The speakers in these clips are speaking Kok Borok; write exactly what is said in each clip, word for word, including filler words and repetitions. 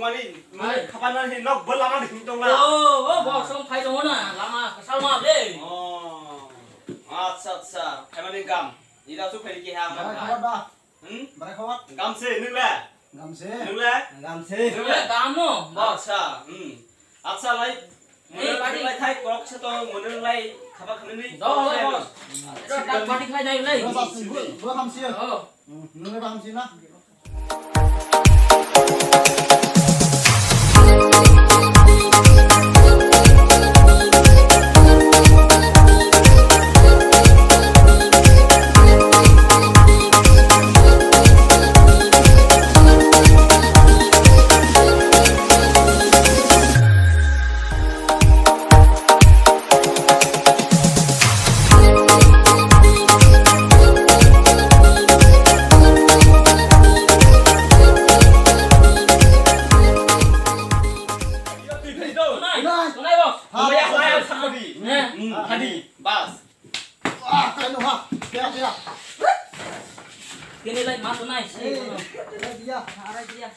Mani, mani Hai. Khapana hi nok bol lama ni tong la. Oh, oh, bo song phai dong na, lama kasal ma le. Oh. Acha, acha. Khaimani gam. Ida su phai ki ha ma. Bara khawat ba. Hmm? Bara khawat. Gam se nung le. Gam se. Nung le. Gam se. Nung le gam no. Acha, hmm. Acha lai. Mone party lai thai kok se to mone lai khaba khani ni. Do lai boss. Ro tak party khlai nai lai. Bro, bro, bro, hamsi. Oh. Hmm, nung le hamsi na. Tunai, tunai, boss. Tunai, tunai, sakodi. Eh. Hmm, hadi, bas. Ah, kaya no ha. Kaya, kaya. Kini lai ma tunai, si. Eh, kaya dia. Arai dia.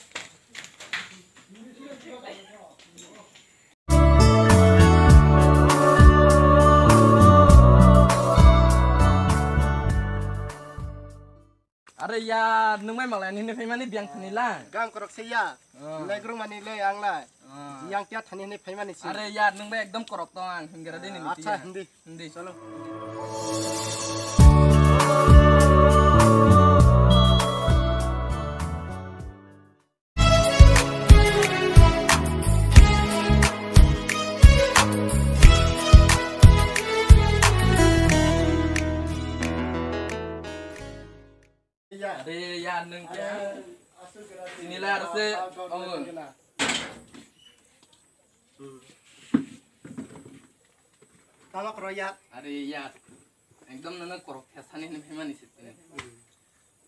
Are ya, nung mai malai ni phai mani biang thani la. Gang korok se ya. Ah. Nai grung mani le ang lai. Ah. Yang kya thani ni phai mani si. Are ya, nung bai ekdom korok tong ang hingera de ni. Ah, acha, hindi. Hindi. Chalo. Are ya nung kya? Sini la arse. Tama kro ya. Are ya. Ekdom nana korok thesani ni phemani sitini.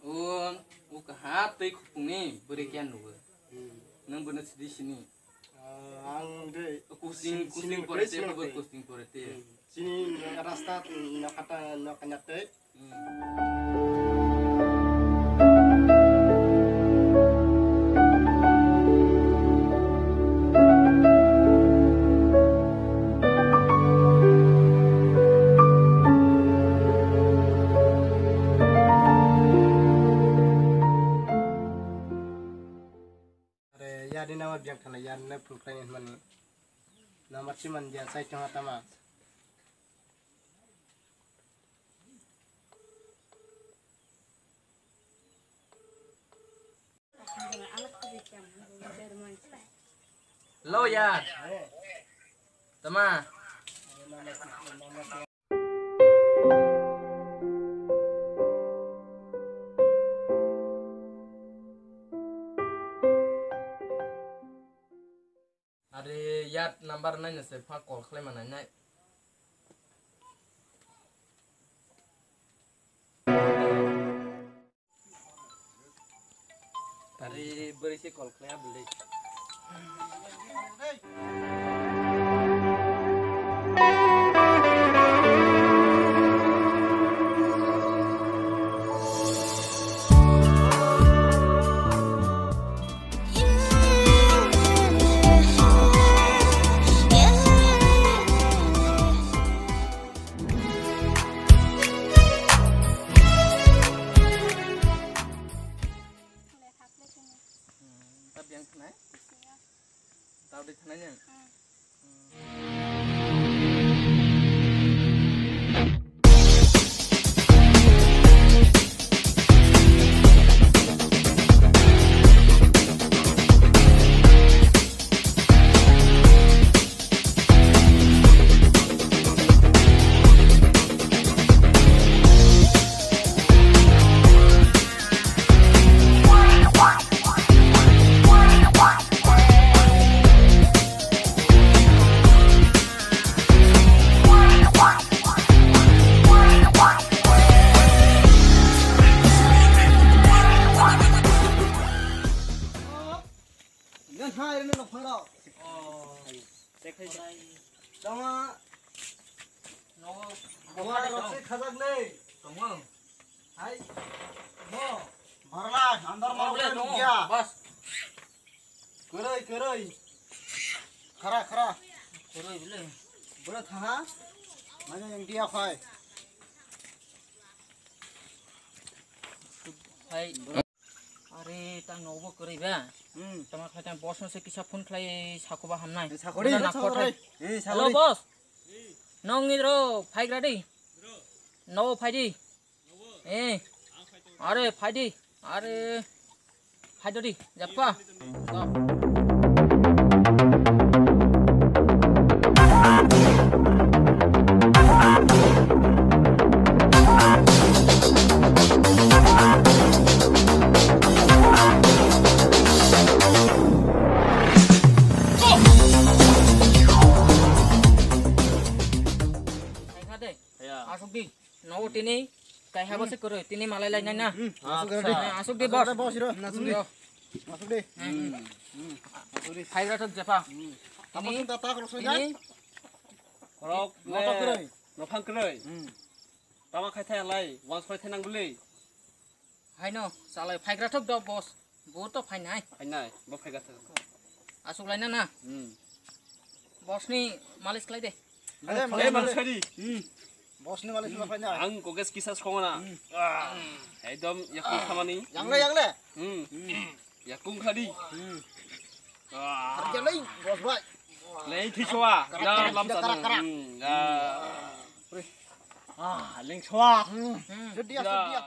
O, o kaha tei khupungni bwrwi kya nugo. Hmm. Nang bono sidi sini. Ah, ang de Kusing, sini, kusing sini porete, sini bo kusing porete. Hmm. Sini rasta, hmm, nakata, nakanyate. Hmm. Are, yari nama biang thana, yari na phul khlai ni hwnmani. Nama chiman dia sai chong tama. Hello, yar. Tama. Are yat number nai na se pha call khlai ma nai nai. Are bwrwi se call khlai abwlwi. Hmm, ta biang khnai? Tao di khnai nang? Hmm. Nang hai reno nokphang rok. Oh. Tama. Nogo. Bola rok se khajak nei. Tongo. Hai. Bo. Barla, andar ma. Tongo. Bas. Kwrwi, kwrwi. Khara, khara. Kwrwi bile. Bwrwi thaha. Mane yang dia khai. Hai. Are, tang nobo kwrwi ba. Hmm. Tama khai tang boss no se kisa phone khlai sakuba hamnai. Sakori, sakori. Hello, boss. Nong ni ro phaigra di. Nobo phai di. Eh. Are, phai di. Are. Phai di, jappa. Asuk di. Nogo tini kaiha bo se kwrwi, tini malai lainai na. Hmm, asuk di. Asuk di, boss. Boss, iro. Asuk di. Iro. Asuk di. Hmm. Hmm. Phaigra thok jepa. Hmm. Tamo tini, sinta tak rok soi tini. Korok motor le kwrwi. Nophang kwrwi. Hmm. Tama khai thai lai, wang soi thai nang bwlwi. Haino, salai phaigra thok do, boss. Bo to phainai. Phainai, bo phaigra thok. Asuk laina na. Hmm. Boss ni malis khlai de. Ale, ale, malis khlai di. Hmm. Boss ni malis khlai phainai. Ang kokes kisa songona. Hmm. Ah, ekdom yakung khamani. Yangle, yangle. Hmm. Hmm. Yakung khadi. Hmm. Ah. Harjalai, boss bai. Lei thisoa. Karak, ya, karak, lam karak, sana. Karak. Hmm, ya. Ah, lengsoa. Hmm. Sudia, sudia.